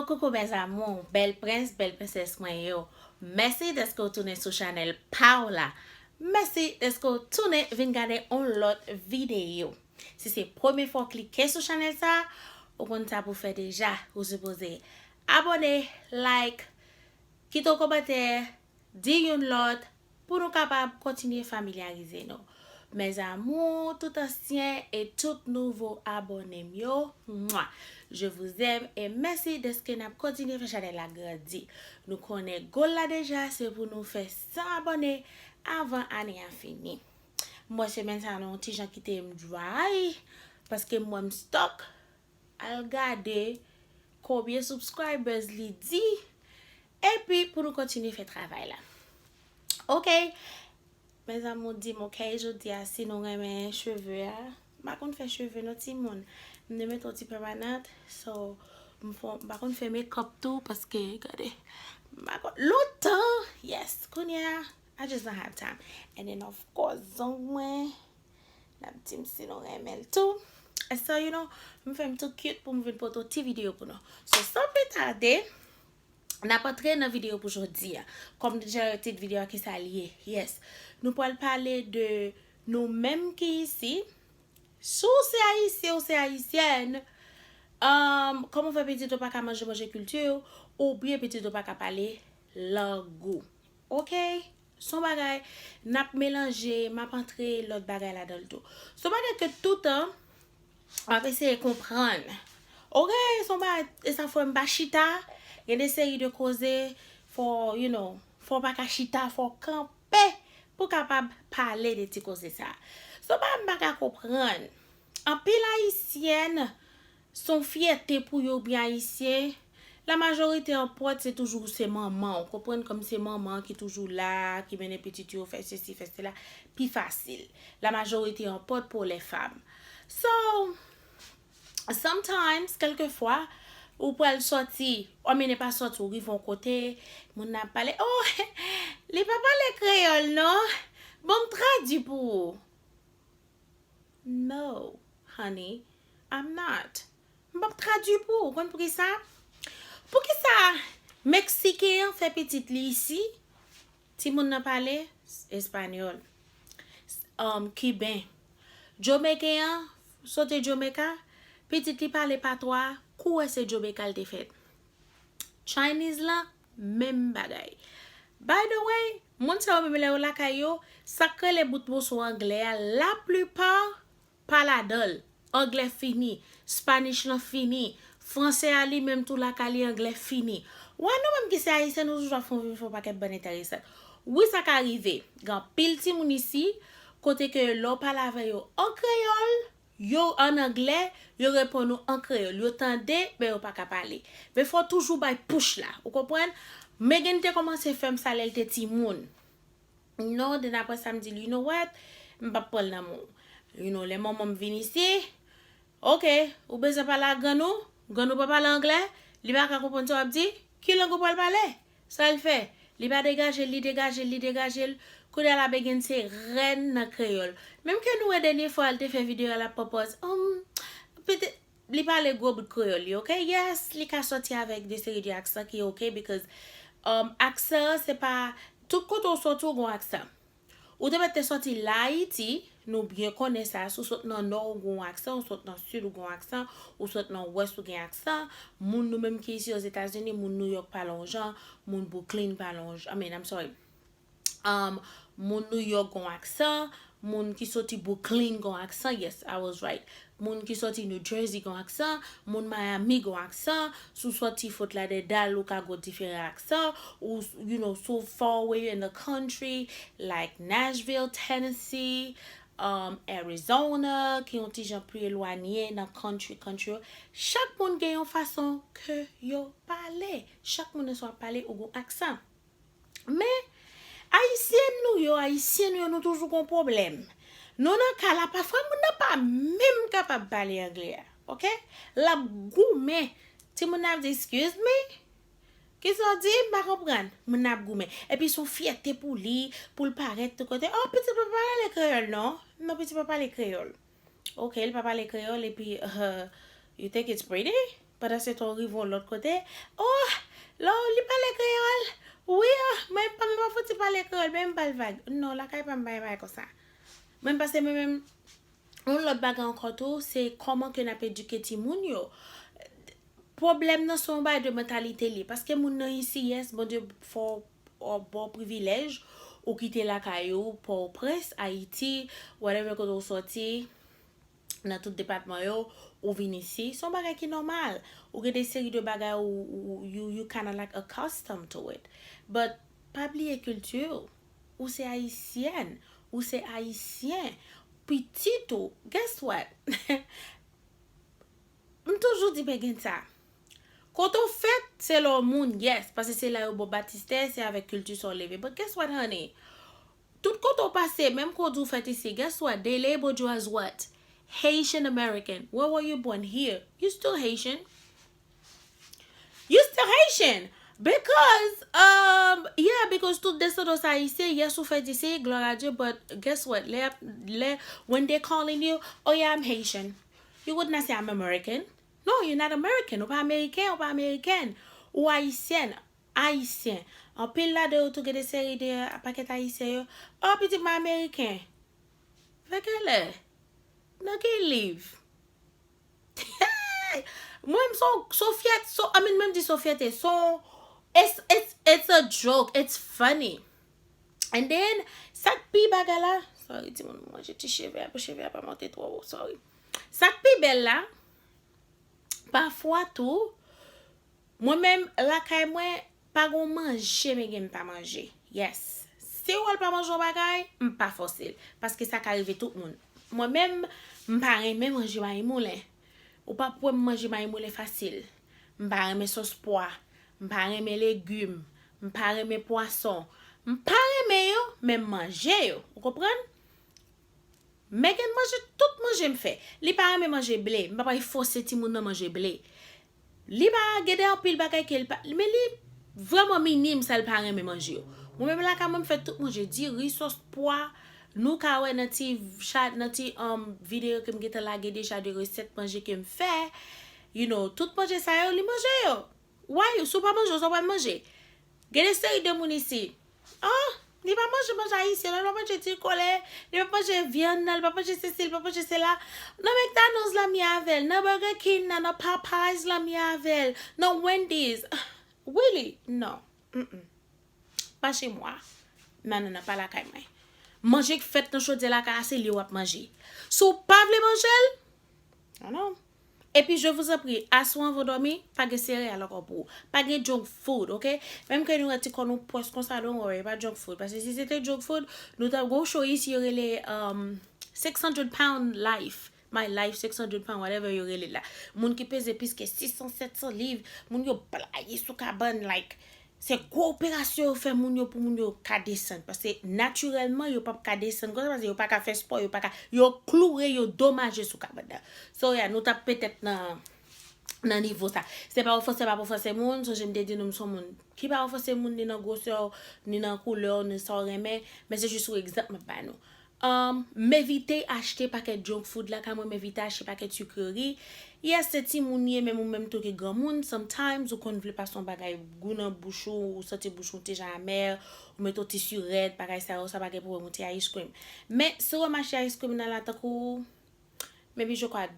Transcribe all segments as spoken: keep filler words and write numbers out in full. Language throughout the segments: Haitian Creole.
Coucou mes amours, bèl prens, bèl prensès mwen yo. Mèsi dèske w tounen sou chanèl pa w la. Mèsi dèske w tounen vin gade yon lòt videyo. Si se premye fwa w klike sou chanèl sa, ou konn sa pou fè deja. Ou sipoze abòne, like, kite yon kòmantè, di youn lòt pou nou kapab kontinye familyarize nou. Mes amours, tout ansyen e tout nouvo abòne m yo, mwa, je vous aime e mèsi dèske n ap kontinye fè chanèl la grandi. Nou konnen goal la deja, se pou nou fè san abòne avan ane a fini. M wè semèn sa a nou yon ti jan kite m dry, paske m wè m stuck. Al gade konbyen subscribers li di, epi pou nou kontinye fè travay la. Ok, mes amours, di m ok, jodi a, si nou renmen cheve a. M pa konn fè cheve non, timoun. M te mete yon ti pèmanant, so m fè, m pa konn fè makeup tou, paske, gade, m pa konn, lontan, yes, kounye a, I just don't have time. And then, of course, zong mwen, n ap di m si nou renmen l tou. So, you know, m fè m tou cute pou m vin pote yon ti videyo pou nou. So, san pli tade, n ap antre nan videyo pou jodi a. Kòm deja yo tit videyo a, ki sa l ye? Yes. Nou pral pale de nou menm ki isi. Si w se ayisyen, ou se ayisyèn, um, kòman fè pitit ou pa ka manje manje kilti w, oubyen pitit ou pa ka pale lang ou? Ok? Se yon bagay, n ap melanje, m ap antre lòt bagay ladan l tou. Se yon bagay ke toutan, m ap eseye konprann. Ok, se yon bagay, e sa fè m pa chita, gen de seri de koze, fò, you know, fò w pa ka chita, fò w kanpe pou w kapab pale de ti koze sa. Se yon bagay m pa ka konprann. Anpil ayisyèn, se yon fyète pou yo byen ayisyen. La majorite an pòt, se toujou se manman, ou konprann, kòm se manman ki toujou la, ki mennen pitit yo, fè sesi, fè sela, pi fasil. La majorite an pòt pou les femmes. So, sometimes, kèlkefwa, ou pral sòti, ou mene pa sòti, ou rive yon kote, moun nan ap pale, oh, li pa pale kreyòl non, bon, m tradui pou ou. No, honey, I'm not. M p ap tradui pou ou. Konn poukisa? Poukisa Meksiken an fè pitit li isi, timoun nan pale espanyòl, um, kiben. Jamaican an soti Jamaica, pitit li pale patwa, kou wè se Jamaica l te fèt. Chinese lan, menm bagay. By the way, moun sa yo menm lè yo lakay yo, sa k rele bout moso anglè a, la plipa pa ladan l. Anglè fini, Spanish lan fini, franse a li menm tou lakay li anglè fini. Wè nou menm ki se ayisyen, nou toujou ap fè yon, fè yon pakèt bann enteresan. Wi, sa ka rive. Gen anpil timoun isi, kote ke lè w pale avè yo an kreyòl, yo an anglè, yo reponn ou an kreyòl. Yo tande, men yo pa ka pale. Men fò w toujou bay push la, ou konprann? Megan te kòmanse fè m sa lè l te timoun. Non, then apre sa, m di l, you know what? M p ap pran l nan men w. You know, lè manman m vin isi, ok, ou bezwen pale ak grann ou, grann ou pa pale anglè, li pa ka konprann sa w ap di, ki lang ou pral pale? Sa l fè? Li pa degaje l, li degaje l, li degaje l. Kounye a la Megan se rèn nan kreyòl. Menm ke nou wè dènye fwa l te fè videyo a, l ap pran pòz, um, petèt, li pale gwo bout kreyòl li, ok? Yes, li ka sòti avèk de seri de aksan ki ok, because, um, aksan an se pa, tout kote w sòti w gon aksan. Ou te mèt te sòti la Ayiti, nou byen konnen sa, si w sot nan nò ou gon aksan, ou sot nan sid ou gon aksan, ou sot nan wès ou gen aksan, moun nou menm ki isi Ozetazini, moun New York pale yon jan, moun Brooklyn pale yon jan, I mean, I'm sorry, um, moun New York gon aksan, moun ki soti Brooklyn gon aksan, yes, I was right. Moun ki soti New Jersey gon aksan, moun Miami gon aksan, si w soti Fort Lauderdale ou ka gon diferan aksan, ou, you know, so far away in the country, like Nashville, Tennessee, um, Arizona, ki yon ti jan pli elwanye nan country, country yo. Chak moun gen yon fason ke yo pale. Chak moun nan sa w ap pale, ou gon aksan. Men, ayisyen nou yo, ayisyen nou yo, nou toujou gon pwoblèm. Nou nan kay la, pafwa moun nan pa menm kapab pale anglè a, ok? L ap goumen. Timoun nan ap di, excuse me? Kisa w di? M pa konprann. Moun nan ap goumen. Epi se yon fyète pou li, pou l parèt tout kote. Oh, pitit pa pale kreyòl non. Non, pitit pa pale kreyòl. Ok, li pa pale kreyòl epi, uh, you think it's pretty? Pandan se tan, ou rive yon lòt kote, oh, lò, li pale kreyòl. Wi, oh, mwen pa, mwen pa fouti pale kreyòl, men m bal vag. Non, lakay pa m pa gen bagay konsa. Mwen pase mwen menm, yon lòt bagay ankò tou, se kòman ke n ap edike timoun yo. Pwoblèm nan se yon bagay de mantalite li. Paske moun nan isi, yes, Bondye fè w, w, ba w privilèj, ou kite lakay ou, Pòtoprens, Ayiti, whatever kote w sòti, nan tout depatman yo, ou vin isi. Se yon bagay ki nòmal. Ou gen de seri de bagay ou, ou, you, you kinda like accustomed to it. But pa bliye kilti w. Ou se ayisyèn, ou se ayisyen. Pitit ou, guess what? M toujou di Megan sa. Kote w fèt, se la w moun, yes, paske se la yo ba w batistè, se avèk kilti sa w leve. But guess what, honey? Tout kote w pase, menm kote w fèt isi, guess what? They labeled you as what? Haitian American. Where were you born? Here. You still Haitian. You still Haitian. Because, um, yeah, because tout descendants ayisyen, yes, ou fèt isi, gloire à Dieu, but guess what? Lè, lè, when they calling you, oh yeah, I'm Haitian. You would not say I'm American. No, you're not American. Ou pa ameriken, ou pa amerikèn. Ou ayisyèn, ayisyen. Anpil ladan yo tou gen de seri de pakèt ayisyen yo. Oh, pitit mwen ameriken. Fè kèlè? Nan ki liv? Mwen, m son, son fyète, son, I mean, menm di son fyète, son, it's, it's, it's a joke, it's funny. And then, sa k pi bagay la, sorry, timoun, mwen manje ti cheve a, pou cheve a pa monte twò wo, sorry. Sa k pi bèl la, pafwa tou, mwen menm, lakay mwen, pa gon manje Megan m pa manje. Yes. Si w wè l pa manje yon bagay, m pa fòse l. Paske sa ka rive tout moun. Mwen menm, m pa renmen manje mayi moulen. Ou p ap wè m manje mayi moulen fasil. M pa renmen sòs pwa. M pa renmen legim. M pa renmen pwason. M pa renmen yo, men m manje yo. Ou konprann? Megan manje tout manje m fè. Li pa renmen manje ble. M pa pral fòse timoun nan manje ble. Li pa gen de anpil bagay ke li pa, men li vrèman minim sa li pa renmen manje yo. Mwen menm lakay mwen m fè tout manje, diri, sòs pwa, nou ka wè nan ti cha-, nan ti, um, videyo ke m gentan lage deja de resèt manje ke m fè. You know, tout manje sa yo, li manje yo. Why you? Si w pa manje yo, sa w pral manje? Gen de seri de moun isi. Oh, li pa manje manje ayisyen, non, li pa manje ti kole, li pa manje vyann nan, li pa manje sesi, li pa manje sela. Nan McDonald's la m ye avè l, nan Burger King nan, nan Popeyes la m ye avè l, nan Wendy's. Really? Non. Mm-mm. Pa chez moi. Non, non, non, pa lakay mwen. Manje k fèt nan chodyè lakay la, se li w ap manje. Si w pa vle manje l, non, non. Epi, je vous en prie, aswè anvan w dòmi, pa gen sereyal ankò pou ou. Pa gen junk food, ok? Menm ke nou wè ti kò nou pwès konsa, don't worry, pa junk food. Paske si se te junk food, nou t ap gon show isi yo rele, um, six hundred pound life. My life six hundred pound, whatever yo rele l la. Moun ki peze plis ke sis san, sèt san liv, moun yo blayi sou kabann, like, se gwo operasyon yo fè moun yo pou moun yo ka desann. Paske natirèlman, yo p ap ka desann konsa, paske yo pa ka fè spò, yo pa ka, yo kloure, yo domaje sou kabann nan. So, yeah, nou t ap petèt nan, nan nivo sa. Se pa ofanse, pa ofanse moun, sonje m te di nou m se yon moun ki pa ofanse moun, ni nan gwosè w, ni nan koulè w, ni sa w renmen, men se jis yon egzanp m ap ba nou. Um, m evite achte pakèt junk food lakay mwen, m evite achte pakèt sikreri. Yes, se timoun ye, men ou menm tou ki granmoun, sometimes ou konn vle pase yon bagay gou nan bouch ou, ou santi bouch ou te jan amè, ou mete yon ti sirèt, bagay sa yo, sa pa gen pwoblèm, yon ti ice cream. Men, si w wè m achte ice cream nan la, tankou, maybe je crois,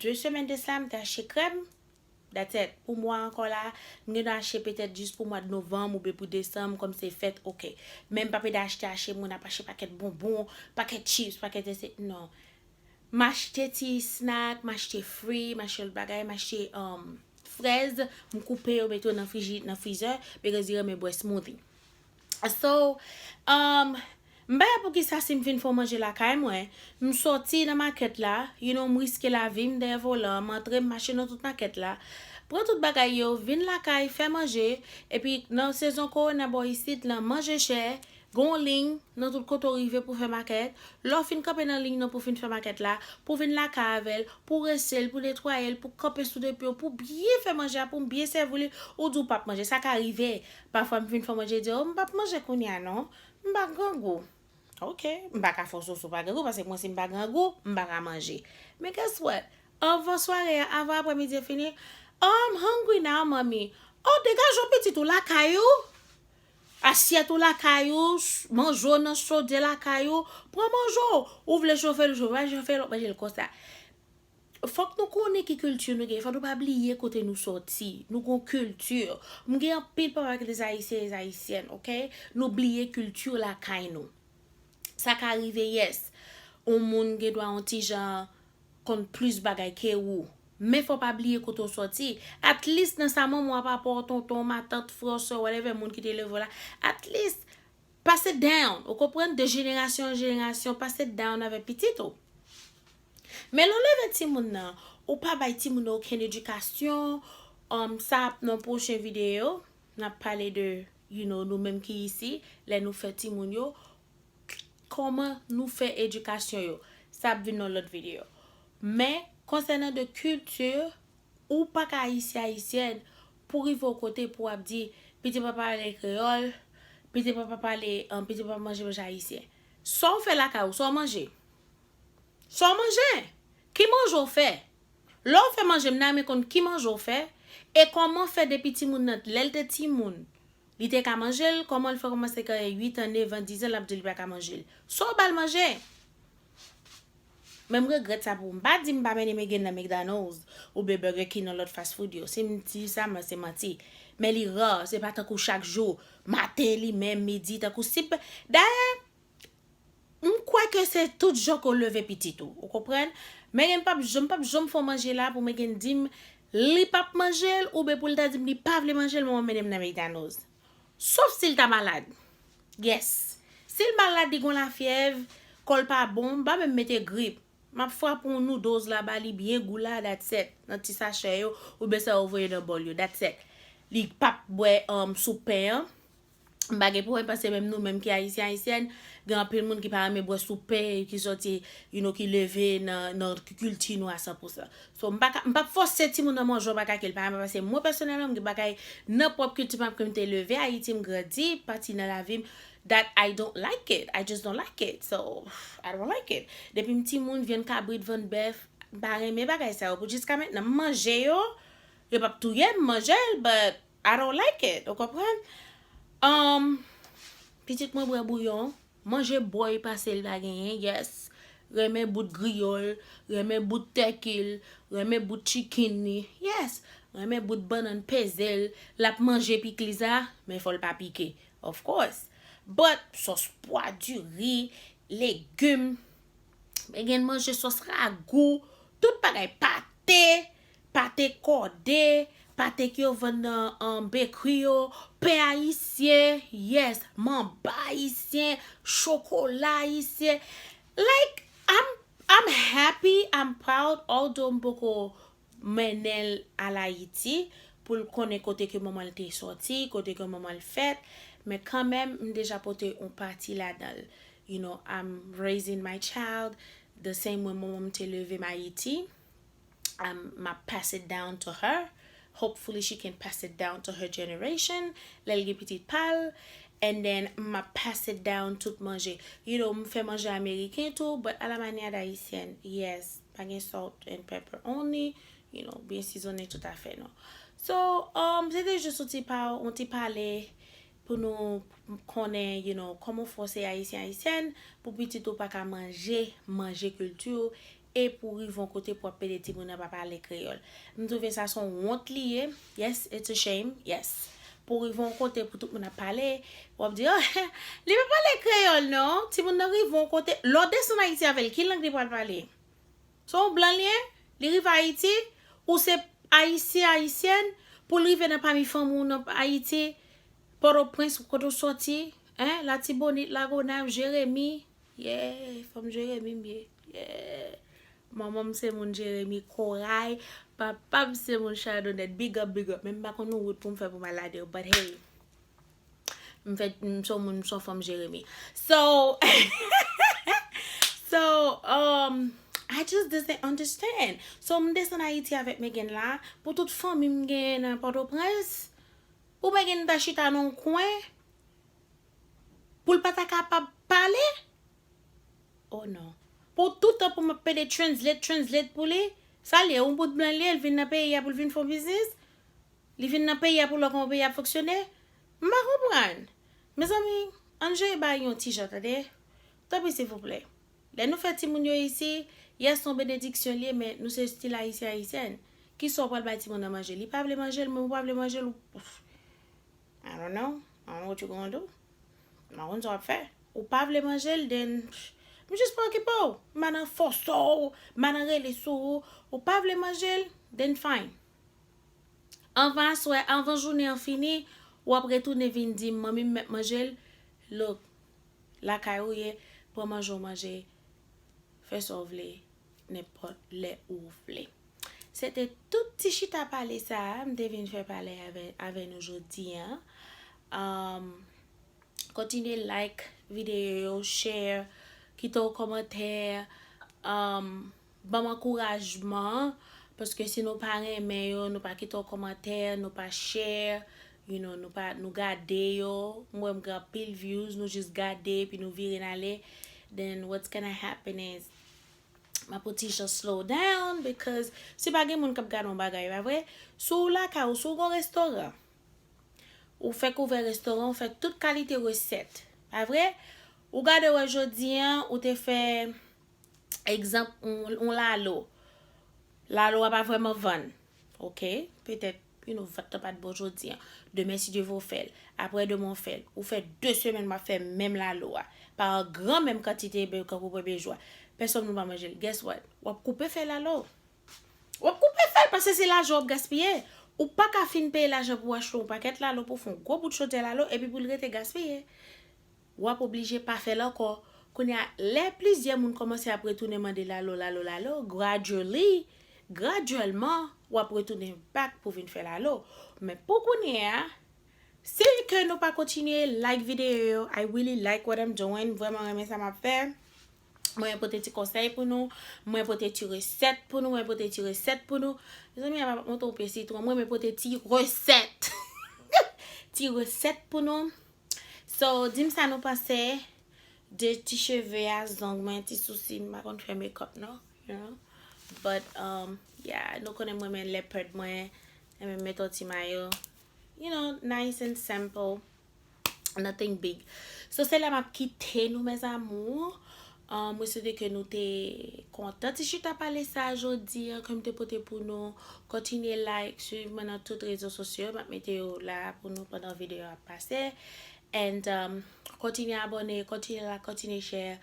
de semèn de sa, m te achte krèm. That's it. Pou mwa ankò la, m gen dwa achte petèt jis pou mwa de novanm oubyen pou desanm, kòm se fèt, ok. Men m p ap ede achte, achte, moun ap achte pakèt bonbon, pakèt chips, pakèt ese, non. M achte ti snack, m achte fri, m achte lòt bagay, m achte, um, frèz, m koupe yo, mete yo nan friji-, nan freezer, because li renmen bwè smoothie. So, um, m pa wè poukisa si m fin fè yon manje lakay mwen, m sòti nan makèt la, you know, m riske lavi m dèyè volan, m antre, m mache nan tout makèt la, pran tout bagay yo, vin lakay, fè manje, epi nan sezon kowona bò isit lan, manje chè, gen yon liy nan tout kote w rive pou fè makèt, lè w fin kanpe nan liy nan pou fin fè makèt la, pou vin lakay avè l, pou rese l, pou netwaye l, pou kanpe sou de pye w, pou byen fè manje a, pou byen sèvi li, ou di w p ap manje, sa ka rive. Pafwa m fin fè manje, di, "Oh, m p ap manje kounye a non. M pa grangou." Ok, m pa ka fòse w si w pa grangou, paske mwen si m pa grangou, m pa ka manje. Men guess what? Anvan sware a, avan aprèmidi a fini, I'm hungry now, mommy. Oh, degaje w, pitit, ou lakay ou. Asyèt ou lakay ou, manje w nan chodyè lakay ou. Pran manje w. Ou vle chofe l, chofe, pa chofe l, w ap manje l konsa. Fòk nou konnen ki kilti nou gen. Fòk nou pa bliye kote nou sòti. Nou gon kilti. M gen anpil papa ki te ayisyen, ayisyèn, oke? Nou bliye kilti lakay nou. Sa ka rive, yes. Yon moun gen dwa yon ti jan konn plis bagay ke ou. Men fò pa bliye kote w sòti. At least nan sa manman w ap apè w, tonton, matant, frè, sè, whatever, moun ki te leve w la. At least, pass it down. Ou konprann? De jenerasyon an jenerasyon, pass it down avèk pitit ou. Men lè w leve timoun nan, ou pa bay timoun nan okenn edikasyon, um, sa ap nan pwochen videyo, n ap pale de, you know, nou menm ki isi, lè nou fè timoun yo, kòman nou fè edikasyon yo. Sa ap vin nan lòt videyo. Men, konsènan de kilti, ou pa ka ayisyen, ayisyèn, pou rive yon kote pou w ap di, pitit pa pale kreyòl, pitit pa pale, um, pitit pa manje manje ayisyen. Sa w fè lakay ou, sa w manje. Sa w manje? Ki manje w fè? Lè w fè manje, m ta renmen konn ki manje w fè, e kòman fè depi timoun nan, lè l te timoun, li te ka manje l, kòman l fè kòmanse genyen uit an, nèf an, diz an, l ap di li pa ka manje l. Sa w ba l manje? Men m regrèt sa pou ou. M pa di m pa mennen Megan nan McDonald's oubyen Burger King, nan lòt fast food yo. Si m di sa, men se manti. Men li ra, se pa tankou chak jou, maten li menm, midi, tankou si. Dayè, m kwè ke se tout jan ke w leve pitit ou. Ou konprann? Megan p ap janm, p ap janm fè w manje la pou Megan di m li p ap manje l, oubyen pou l ta di m li pa vle manje l, men w mennen m nan McDonald's. Sof si l ta malad. Yes. Si l malad, li gon lafyèv, kò l pa bon, m pa menm mete grip. M ap frape yon noodles la, ba li byen gou la, that's it. Nan ti sachè yo, oubyen sa yo voye nan bòl yo, that's it. Li p ap bwè, um, soup pen an. M pa gen pwoblèm, paske menm nou menm ki ayisyen, ayisyèn, gen anpil moun ki pa renmen bwè soup pen, ki sòti, you know, ki leve nan, nan kilti nou a san pou san. So, m pa ka, m p ap fòse timoun nan manje yon bagay ke l pa renmen, paske mwen pèsonèlman, m gen bagay nan pwòp kilti pa m ke m te leve Ayiti, m grandi, pati nan lavi m, that I don't like it. I just don't like it. So, I don't like it. Depi m timoun, vyann kabrit, vyann bèf, m pa renmen bagay sa yo. Pou jiska mentnan, m manje yo, yo p ap touye m, m manje l, but I don't like it. Ou konprann? Um, pitit mwen bwè bouyon, manje bòy pase l pa genyen, yes. Renmen bout griyòl, renmen bout tèkil, renmen bout chicken li, yes. Renmen bout bannann peze l, l ap manje pikliz la, men fò l pa pike, of course. But sòs pwa, diri, legim, men gen manje sòs ragou, tout bagay, pate, pate kòde, pate ke yo vann nan, um, bekri yo, pen ayisyen, yes, manba ayisyen, chokola ayisyen. Like, I'm, I'm happy, I'm proud, although m poko mennen l al Ayiti pou l konnen kote ke manman l te sòti, kote ke manman l fèt, men kanmenm, m deja pote yon pati ladan l. You know, I'm raising my child the same way manman m te leve m Ayiti. Um, m ap pass it down to her. Hopefully she can pass it down to her generation. Lè l gen pitit pa l. And then, m ap pass it down tout manje. You know, m fè manje ameriken tou, but à la manière d'haïtienne. Yes, pa gen salt and pepper only. You know, byen sizonnen tout afè nou. So, um, se te jis yon ti pa, yon ti pale pou nou konnen, you know, kòman w fè w se ayisyen, ayisyèn, pou pitit ou pa ka manje, manje kilti w, e pou rive yon kote pou w ap pede timoun nan pa pale kreyòl. M twouve sa se yon wont li ye. Yes, it's a shame. Yes. Pou rive yon kote pou tout moun ap pale, w ap di, "Oh, li pa pale kreyòl non." Timoun nan rive yon kote, lè w desann Ayiti avè l, ki lang li pral pale? Se yon blan li ye, li rive Ayiti, ou se ayisyen, ayisyèn, pou l rive nan pami fanmi w nan Ayiti, Pòtoprens, kote w sòti, en, Latibonit, Lagonav, Jeremi, yeah, fanm Jeremi m ye, yeah. Manman m se moun Jeremi, Koray, papa m se moun Chadonèt, big up, big up, men m pa konn yon wout pou m fè pou m al lade yo, but hey. M fè, m se yon moun, m se yon fanm Jeremi. So, so, um, I just doesn't understand. So, m desann Ayiti avèk Megan la, pou tout fanmi m genyen nan Pòtoprens, pou Megan ta chita nan yon kwen, pou l pa ta kapab pale? Oh non. Pou toutan pou m ap pede translate, translate pou li, Sa l ye, yon bout blan l ye, l vin nan peyi a pou l vin fè yon biznis? Li vin nan peyi a pou l wè kòman peyi a ap fonksyone? M pa konprann. Mezanmi, ann jere bagay yon ti jan, tande. Tanpri, silvouplè. Lè nou fè timoun yo isi, yes, se yon benediksyon l ye, men nou se still Ayisyen, Ayisyèn. Kisa w pral bay timoun nan manje? Li pa vle manje l, men ou pa vle manje l, ou, I don't know. I don't know what you gonna do. M pa konn sa w ap fè. Ou pa vle manje l, then, m jis pa okipe w. M pa nan fòse w, m pa nan rele sou ou. Ou pa vle manje l, then fine. Anvan aswè, anvan jounen an fini, w ap retounen vin di m, "Manmi, m mèt manje l." Look, lakay ou ye, pran manje w manje, fè sa w vle, nenpòt lè ou vle. Se te tout ti chita pale sa a m te vin fè pale avè, avè nou jodi a. Um, kontinye like videyo yo, share, kite yon kòmantè, um, ban m ankourajman, paske si nou pa renmen yo, nou pa kite yon kòmantè, nou pa share, you know, nou pa, nou gade yo, m wè m gen anpil views, nou jis gade, epi nou vire n ale, then what's gonna happen is, m ap yon ti jan slow down, because si pa gen moun k ap gade yon bagay, pa vre? Si w lakay ou, si w gen yon restoran, ou fèk ouvè restoran, ou fè tout kalite resèt, pa vre? Ou gade wè jodi an, ou te fè, egzanp, yon, yon lalo. Lalo a pa vrèman vann. Oke? Petèt, you know, vant lan pa t bon jodi an. Demen, si Dye vle, w fè l. Aprè demen, w fè l. Ou fè de semèn w ap fè menm lalo a. Pa an gran menm kantite, ben, kankou premye jou a. Pèsonn moun pa manje l. Guess what? W ap koupe fèy lalo. W ap koupe fèy l paske se lajan w ap gaspiye. Ou pa ka fin peye lajan pou w achte yon pakèt lalo, pou w fè yon gwo bout chodyè lalo, epi pou l rete gaspiye. W ap oblije pa fè l ankò. Kounye a, lè plizyè moun kòmanse ap retounen mande lalo, lalo, lalo, gradually, gradyèlman, w ap retounen back pou vin fè lalo. Men pou kounye a, si ke nou pa kontinye like videyo yo, I really like what I'm doing, vrèman renmen sa m ap fè. Mwen pote ti konsèy pou nou, mwen pote ti resèt pou nou, mwen pote ti resèt pou nou. Mezanmi, a pa monte yon pye sitwon, mwen, mwen pote ti resèt. Ti resèt pou nou. So, di m sa nou panse de ti cheve a, zong mwen, ti sousi, m pa konn fè makeup non, you know. But, um, yeah, nou konnen mwen, mwen leopard mwen, mwen met yon ti mayo, you know, nice and simple. Nothing big. So, se la m ap kite nou, mes amours. Um, mwen swete ke nou te kontan ti chita pale sa jodi an, ke m te pote pou nou. Kontinye like, swiv mwen nan tout rezo sosyo. M ap mete yo la pou nou pandan videyo a ap pase. And, um, kontinye abòne, kontinye like, kontinye share.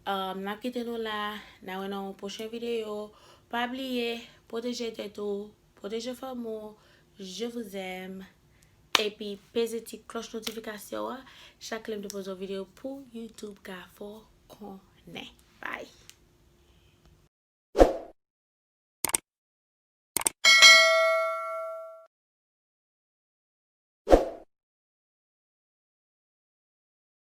Um, n ap kite nou la. N a wè nan yon pwochen videyo. Pa bliye, pwoteje tèt ou, pwoteje fanmi w. Je vous aime. Epi peze ti klòch notifikasyon an. Chak lè m te poze yon videyo pou YouTube ka fè w konnen. Bye.